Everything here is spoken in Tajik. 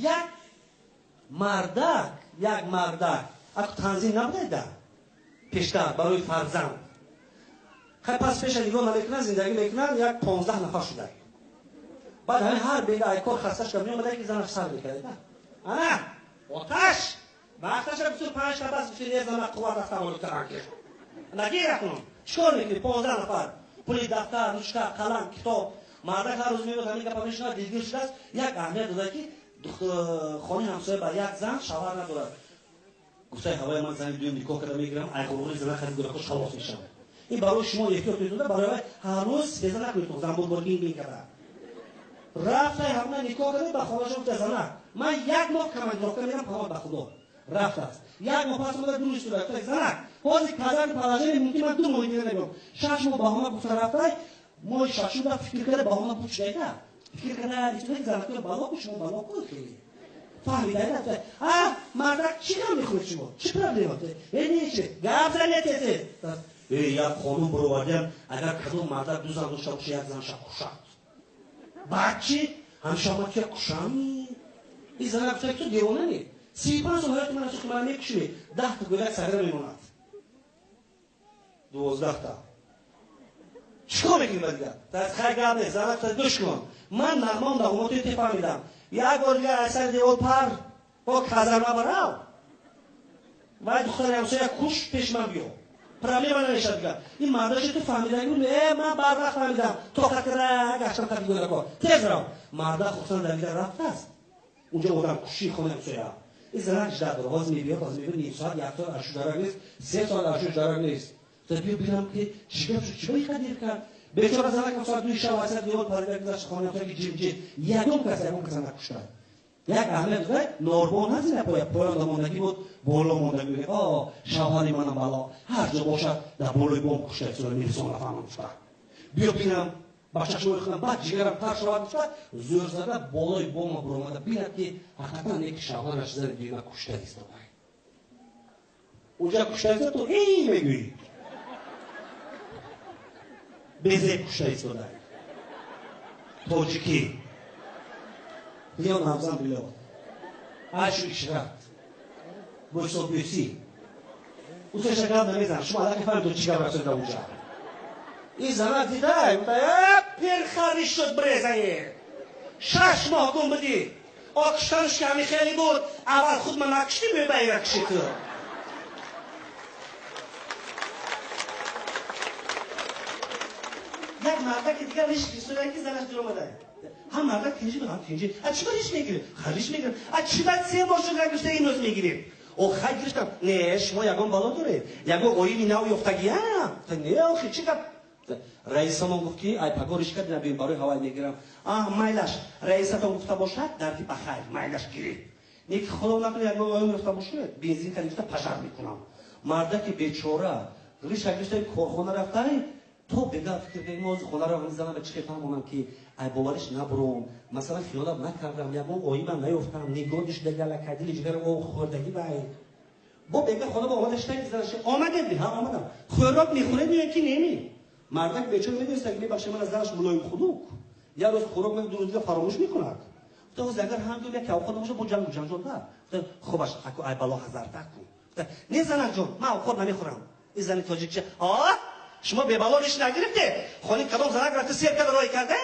Як мардак, як мардак, аку танзим набудайда пештар барои фарзанд. Хай пас пеша нигоҳ намекунанд, зиндагӣ мекунанд, як 15 нафар шудай. Баъд ҳамин ҳар бега ай кор хаста шуда меомада, ки занаш сар мекарда. Ана оташ вақташа 25 та пас гуфти не зана қувват аст таваллуд кардан ки. Нагир акнун. Чикор мекунӣ? 15 нафар. Пули дафтар, ручка, қалам, китоб. Мардак ҳар рӯз меояд, ҳамин гапа мешунавад, дилгир шудааст. Як аҳамият дода ки хонаи ҳамсоя ба як зан шавҳар надорад. Гуфтаи ҳавои ман зани дуюм никоҳ карда мегирам, ай ғурури зана хариди гунаҳкор халос мешавад. Ин барои шумо эҳтиёт кунед, барои ҳар рӯз беза накунед, занбурбор гин гин карда. Рафтай ҳамна никоҳ карда ба хонаша гуфта зана, ман як моҳ командировка мерам, паноҳ ба Худо. Рафтааст. Як моҳ пас омада ду рӯз шуда, гуфта зана, ҳозир казани положение мумкин ман 2 моҳ дига намеём. 6 моҳ баҳона гуфта рафтай, моҳи шашум рафт фикр карда баҳона буд шудайда. Фикр карда истида занако бало ку шумо бало ку хеле. Фаҳмида, а мардак чӣ ғам мехӯред шумо? Чӣ проблема? Э не чӣ? Гап занед тез. Э як қонун баровардям, агар кадом мардак ду зан дошта бошад, як занша кушад. Баъд чӣ? Ҳамеша ман ки кушам? Ин зана гуфта ту девона не? 35 сол ҳаёти ман сӯхти ман мекушӣ, 10 та гӯдак сагра мемонад. 12 та. Чикор мекунӣ ба дигар? Даст хай гап нест, зана гуфта гӯш кун. Ман нағмам нағмоти те фаҳмидам. Як бор дигар аз сари девор пар бо казарма барав. Вай духтари ҳамсоя куш пеш ман биё. Проблема намешавад дигар. Ин мардаши ту фаҳмидаги буд, э ман барвақт фаҳмидам. Тоқат карда гаштам қади гӯдако. Тез рав. Марда хусусан давида рафтааст. Унҷо одам куши хонаи ҳамсоя. Ин занак жда дорад. Ҳозир мебиёд, ҳозир мебиёд, ним соат, як соат ашу дарак нест, 3 соат ашу дарак нест. Та биё бинам ки чӣ гап шуд, чӣ ба қадир кард. Бечора занак соат 2 шаб аз девор парида гузашт хонаи ҳамсоя ки ҷим-ҷим. Ягон кас, ягон каса накушта. Як аҳамият дорад, норбон назина поя, поёнда мондагӣ буд, боло мондагӣ буд. О, шавҳари манам бало, ҳар ҷо бошад, дар болои бом кушта истода, милисона фаҳмам гуфта. Биё бинам, ба чашмои худам баъд ҷигарам тар шавад гуфта, зӯр зада болои бома буромада бинад ки ҳақиқатан неки шавҳараш зани дуюма кушта истода. Унҷа кушта истода, ту эй мегӯӣ. Безеб кушта истода. Тоҷикӣ. Биё навзан било. Айшу ишрат. Бӯсобӯсӣ. Усеша гап намезанам. Шумо аллакай фаҳмид то чӣ гап расонида унҷа. Ин занак дидай, гуфта, э, пирхариш шуд брезае. 6 моҳ гум будӣ. О куштанш ки ҳамин хеле буд, аввал худ ман накуштӣ, мебаира куши ту. Як мардаки дигар риш гирифта ки занаш дур омада. Ҳам мардак тинҷи буд, ҳам тинҷи. А чӣ ба риш мегирӣ? Ха риш мегирам. А чӣ ба се моҳ шуд гирифта имрӯз мегирӣ? О хай гирифтам. Не, шумо ягон бало доред? Ягон оини нав ёфтагия? Не, охи чӣ гап? Раисамон гуфт ки ай паго риш кард, набин барои ҳавай мегирам. А майлаш, раисатон гуфта бошад, дарди ба хайр, майлаш гирӣ. Не ки худо накунад ягон оин ёфта бошад, бензин кард гирифта пожар мекунам. Мардаки бечора риша гирифта корхона рафтай, то бега фикр кардем, мо хонаро мезанам ба чӣ фаҳмонам ки ай бовариш набуром, масалан хиёнат накардам, ягон оимам наёфтам, нигоҳ шуда галака дили ҷигарам об хӯрдагӣ вай. Бо бега хона ба омада шуда занаш омадед, ҳа омадам. Хӯрок мехӯред ё ки неми? Мардак бечора медонист ки мебахшад ман аз занаш мулоим хунук. Як рӯз хӯрок мехӯрд, ду рӯз дига фаромӯш мекунад. Гуфта ҳозир агар ҳам гӯям як авқот набошад, бо ҷангу ҷанҷол да. Гуфта хубаш, аку ай бало ҳазарта кун. Гуфта не занак ҷон, ман авқот намехӯрам. Ин зани тоҷикча, а? Шумо бебало риш нагирифте? Хони кадом занак рафта сер карда рой карда?